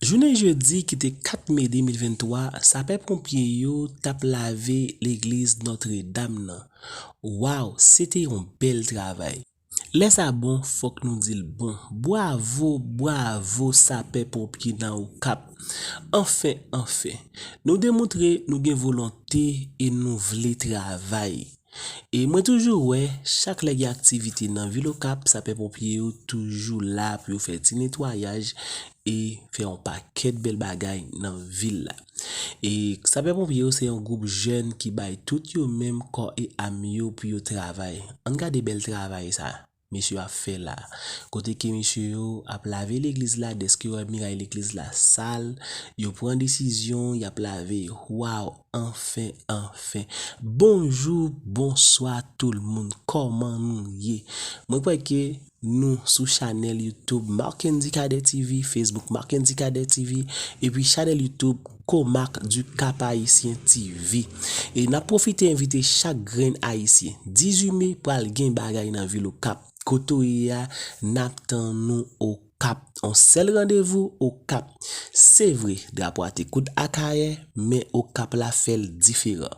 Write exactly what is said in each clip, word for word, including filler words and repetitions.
Jounen jedi ki te kat me de mil venntwa, sapè ponpye yo t ap lave legliz Nòtredam nan. Waw, se te yon bèl travay. Lè sa bon, fòk nou di l bon. Bwavo, bwavo sapè ponpye nan Okap. Anfen, anfen, nou demontre nou gen volonte e nou vle travay. E mwen toujou wè, chak lè gen aktivite nan vil Okap, sapè ponpye yo toujou la pou yo fè ti netwayaj e fè yon pakèt bèl bagay nan vil la. E sapè ponpye yo se yon gwoup jèn ki bay tout yo menm kò e am yo pou yo travay. Ann gade bèl travay sa mesye yo ap fè la. Kote ke mesye yo ap lave legliz la, dèske yo wè miray legliz la sal, yo pran desizyon, y ap lave. Waw, anfen, anfen. Bonjou, bonswa tout moun, kòman nou ye? Mwen kwè ke nou sou chanèl YouTube Marckendy Cadet T V, Facebook Marckendy Cadet T V, epi chanèl YouTube Komak du Cap Haïtien T V. E n ap pwofite envite chak grenn Ayisyen. Dizuit me pral gen bagay nan vil Okap. Kote w ye a, n ap tann ou Okap. On sèl randevou Okap. Se vre, drapo a te kout Akayè, men Okap la fè l diferan.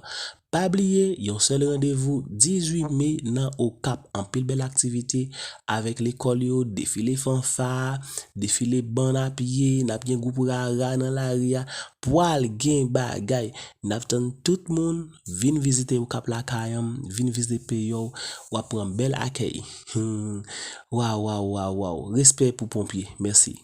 Pa bliye, yon sèl randevou, dizuit me nan Okap. Anpil bèl aktivite avèk lekòl yo, defile fanfa, defile bann a pye, n ap gen gwoup rara nan lari a. Pwal gen bagay. N ap tann tout moun. Vin vizite Okap lakay an, vin vizite peyi w, w ap pran bèl akèy. Hmm. Waw, waw, waw, waw. Respè pou ponpye. Mèsi.